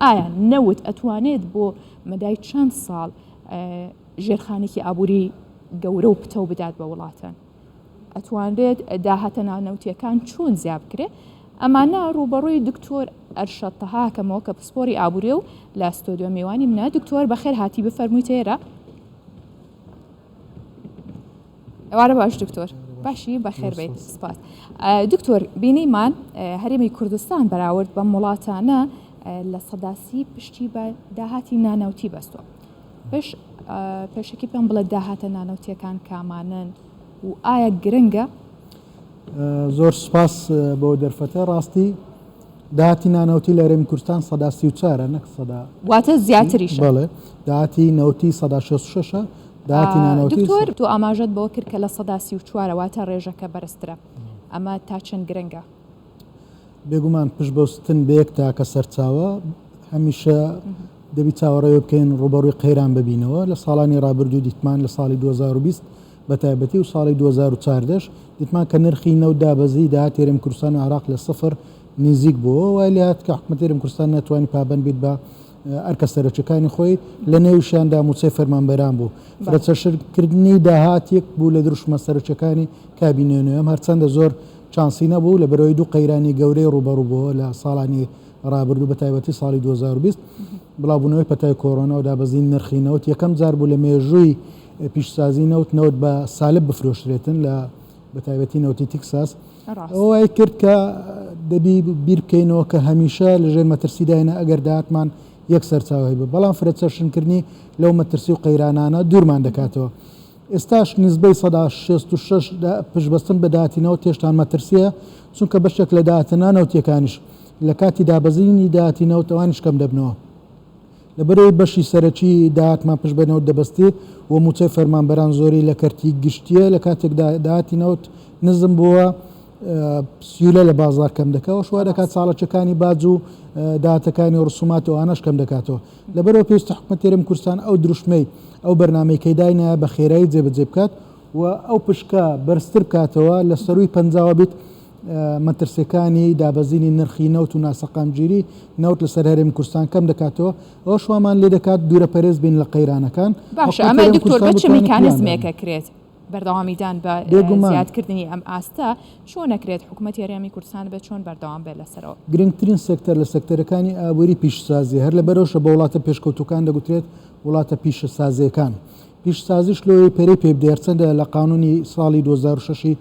ئایا نەوت ئەتوانێت بۆ مەدای چەند ساڵ ژێرخانێکی ئابووری گەورە و پتەو بدات بە وڵاتان؟ ئەتوانرێت داهاتە نانەوتیەکان چۆن زیا بکرێ؟ ئەمانە ڕووبەڕووی دکتۆر ئەرشەد تەها کەمەوە کە پسپۆری ئابووریە و لە ستۆدیۆ میوانی منە. دکتۆر بەخێر هاتی بفەرموویتە ئێرە. ئێوارە باش دکتۆر. باشی بەخێر بیت سپاس. دکتۆر بینیمان هەرێمی کوردستان بەراورد بەم وڵاتانە 30% پشتی بە داهاتی نانەوتی بەستوە. پێش پێشەکی پێم بڵێ داهاتە نانەوتیەکان کامانەن و ئایا گرنگە؟ زۆر سپاس بۆ دەرفەتە ڕاستی داهاتی نانەوتی لە هەرێمی کوردستان 34% نەک سەدا واتە زیاتریشە. بەڵێ داهاتی نەوتی 66% داهاتی نانەوتی دکتۆر تۆ ئاماژەت بەوە کرد کە 34% واتە ڕێژەکە بەرزترە ئەمە تا چەند گرنگە؟ بێگومان پشت بەستن بە یەک تاکە سەرچاوە هەمیشە دەبی چاوەڕێ بکەین ڕووبەڕووی قەیران ببینەوە. لە ساڵانی ڕابردوو دیتمان لە ساڵی 2020 بە تایبەتی و ساڵی 2014 دیتمان کە نرخی نەوت دابەزی داهاتی هەرێمی کوردستان و عێراق لە سفر نزیک بووەوە وای لێهات کە حکومەتی هەرێمی کوردستان نەتوانی پابەند بیت بە ئەرکە سەرەکیەکانی خۆی لە نێویشیاندا مووچەی فەرمانبەران بوو. فرەچەشنکردنی داهات یەک بوو لە دروشمە سەرەکیەکانی کابینەی نۆیەم هەرچەندە زۆر چانسی نەبوو لەبەرئەوەی دوو قەیرانی گەورەی ڕووبەڕوو بووەوە لە ساڵانی ڕابردوو بە تایبەتی ساڵی 2020 بڵاوبوونەوەی پەتای کۆرۆنا و دابەزینی نرخی نەوت یەکەم جار بوو لە مێژووی پیشسازی نەوت نەوت بە سالب بفرۆشرێتن لە بە تایبەتی نەوتی تیکساس ئەوە وای کرد کە دەبی بیر بکەینەوە کە هەمیشە لەژێر مەترسیداینە ئەگەر داهاتمان یەک سەرچاوە هەبێت بەڵام فرەچەشنکردنی لەو مەترسی و قەیرانانە دوورمان دەکاتەوە. ئێستاش نزبەی 66% پشتبەستن بە داهاتی نەوت هێشتان مەترسییە، چونکە بەشێک لە داهاتە نانەوتییەکانیش لە کاتی دابەزینی داهاتی نەوت ئەوانیش کەم دەبنەوە. لەبەرئەوەی بەشی سەرەکی داهاتمان پشت بە نەوت دەبەستێ و مووچەی فەرمانبەران زۆری لە کەرتی گشتییە، لە کاتێکدا داهاتی نەوت نزم بووە، سیولە لە بازاڕ کەم دەکات، ئەوەش وا دەکات چاڵەکییەکانی باج و داهاتەکانی ڕسومات و ئەوانەش کەم دەکاتەوە. لەبەرئەوە پێویستە حکومەتی هەرێمی کوردستان ئەو دروشمەی، ئەو بەرنامەی کەی داینایە بە خێرایی جێبەجێ بکات و ئەو پشکە بەرزتر بکاتەوە لە سەرووی پەنجاوە بیت مەترسیەکانی دابەزینی نرخی نەوت و ناسەقامگیری نەوت لەسەر هەرێمی کوردستان کەم دەکاتەوە ئەوەش وامان لێ دەکات دوورەپەرێز بین لە قەیرانەکان. باشە ئەمە دکتۆر بە چ میکانیزمێک ئەکرێت؟ بەردەوامیدان بە زیادکردنی ئەم ئاستە چۆن ئەکرێت؟ حکومەتی هەرێمی کوردستان بێت چۆن بەردەوام بێت لەسەرەوە؟ گرنگترین سێکتەر لە سێکتەرەکانی ئابووری پیشەسازیە، هەر لەبەرئەوەشە بە وڵاتە پێشکەوتووکان دەگوترێت وڵاتە پیشەسازییەکان. پیشەسازیش لۆیەی پەرەی پێ بدەی هەرچەندە لە قانوونی ساڵی 2006 ی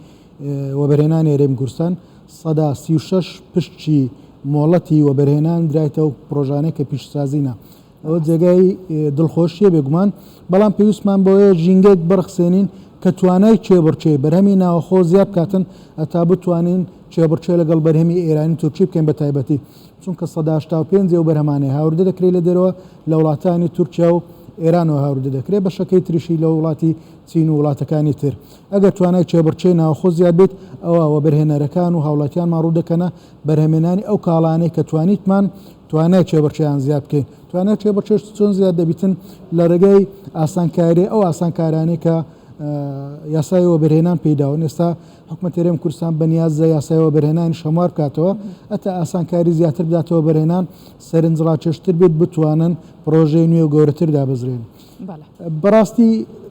وەبەرهێنانی هەرێمی کوردستان 36% پشکی مۆڵەتی وەبەرهێنان درایتە ئەو پڕۆژانەی کە پیشەسازینە. ئەوە جێگای دڵخۆشییە بێگومان، بەڵام پێویستمان بەوەیە ژینگەیەک بڕەخسێنین کە توانای کێبڕکێی بەرهەمی ناوەخۆ زیاد بکاتن هەتا بتوانین کێبڕکێ لەگەڵ بەرهەمی ئێرانی و تورکی بکەین بە تایبەتی چونکە 85% ئەو بەرهەمانەی هاوردە دەکرێت لە دەرەوە لە وڵاتانی تورکیا و ئێرانەوە هاوردە دەکرێت بەشەکەی تریشی لە وڵاتی چین و وڵاتەکانی تر. ئەگەر توانای کێبڕکێی ناوەخۆ زیاد بێت ئەوا وەبەرهێنەرەکان و هاوڵاتیانمان ڕوو دەکەنە بەرهەمێنانی ئەو کاڵانەی کە توانیتمان توانای کێبڕکێیان زیاد بکەین. توانای کێبڕکێش چۆن زیاد دەبیتن؟ لە ڕێگای ئاسانکاری ئەو ئاسانکارانەی کە یاسای وەبەرهێنان پێی داون. ئێستا حکومەتی هەرێمی کوردستان بەنیازە یاسای وەبەرهێنانیش هەموار بکاتەوە هەتا ئاسانکاری زیاتر بداتە وەبەرهێنان، سەرنجڕاکێشتر بێت بتوانن پڕۆژەی نوێ و گەورەتر دابەزرێنن. بەڕاستی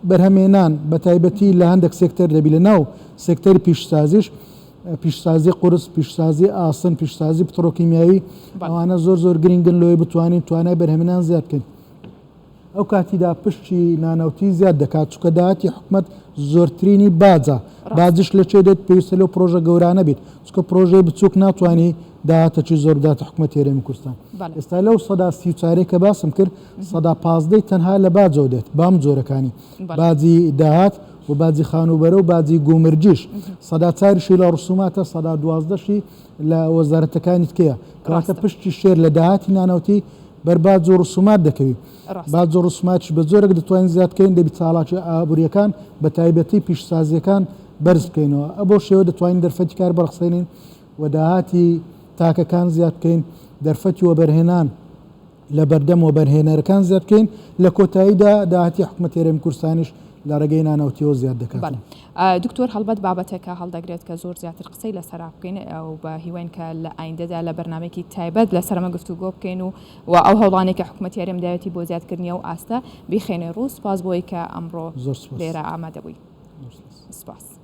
بەرهەمێنان بە تایبەتی لە هەندێک سێکتەر دەبی لە ناو سێکتەری پیشسازیش پیشسازی قورس، پیشسازی ئاسن، پیشسازی پترۆکیمیایی، ئەوانە زۆر زۆر گرنگن لۆی بتوانین توانای بەرهەمێنان زیاد بکەین. ئەو کاتیدا پشکی نانەوتی زیاد دەکات، چونکە داهاتی حکومەت زۆرترینی باجە، باجش لە کوێ دێت؟ پێویستە لەو پرۆژە گەورانە بیت، چونکە پرۆژەی بچووک ناتوانی داهاتەکی زۆر بداتە حکومەتی هەرێمی کوردستان. ئێستا لەو 34% ەی کە باسم کرد، 15% ی تەنها لە باجەوە دێت، بام جۆرەکانی باجی داهات و باجی خانووبەرە و باجی گومرگیش، 4% یشی لە ڕسوماتە، 12% شی لە وەزارەتەکانی تکەیە. کەواتە پشکی شێر لە داهاتی نانەوتی بەر باج و ڕسومات دەکەوی. باج و ڕسوماتیش بە جۆرێک دەتوانین زیاد بکەین دەبی چاڵاکیە ئابووریەکان بە تایبەتی پیشسازیەکان بەرز بکەینەوە. بەو شێوە دەتوانین دەرفەتی کار بڕەخسێنین و داهاتی تاکەکان زیاد بکەین، دەرفەتی وەبەرهێنان لە بەردەم وەبەرهێنەرەکان زیاد بکەین، لە کۆتاییدا داهاتی حکومەتی هەرێمی کوردستانیش لە ڕێگەی نانەوتیەوە زیاد دەکات. بەڵێ دکتۆر هەڵبەت بابەتەکە هەڵدەگرێت کە زۆر زیاتر قسەی لەسەرا بکەین و بە هیواین کە لە ئایندەدا لە بەرنامەیەکی تایبەت لەسەر ئەمە گفتوگۆ بکەین و و ئەو هەوڵانەی کە حکومەتی هەرێم داوێتی بۆ زیادکردنی ئەو ئاستە بیخەینە ڕوو. سوپاس بۆی کە ئەمڕۆ زۆر سوپاس. لێرە ئامادە بووی. زۆر سوپاس. سوپاس.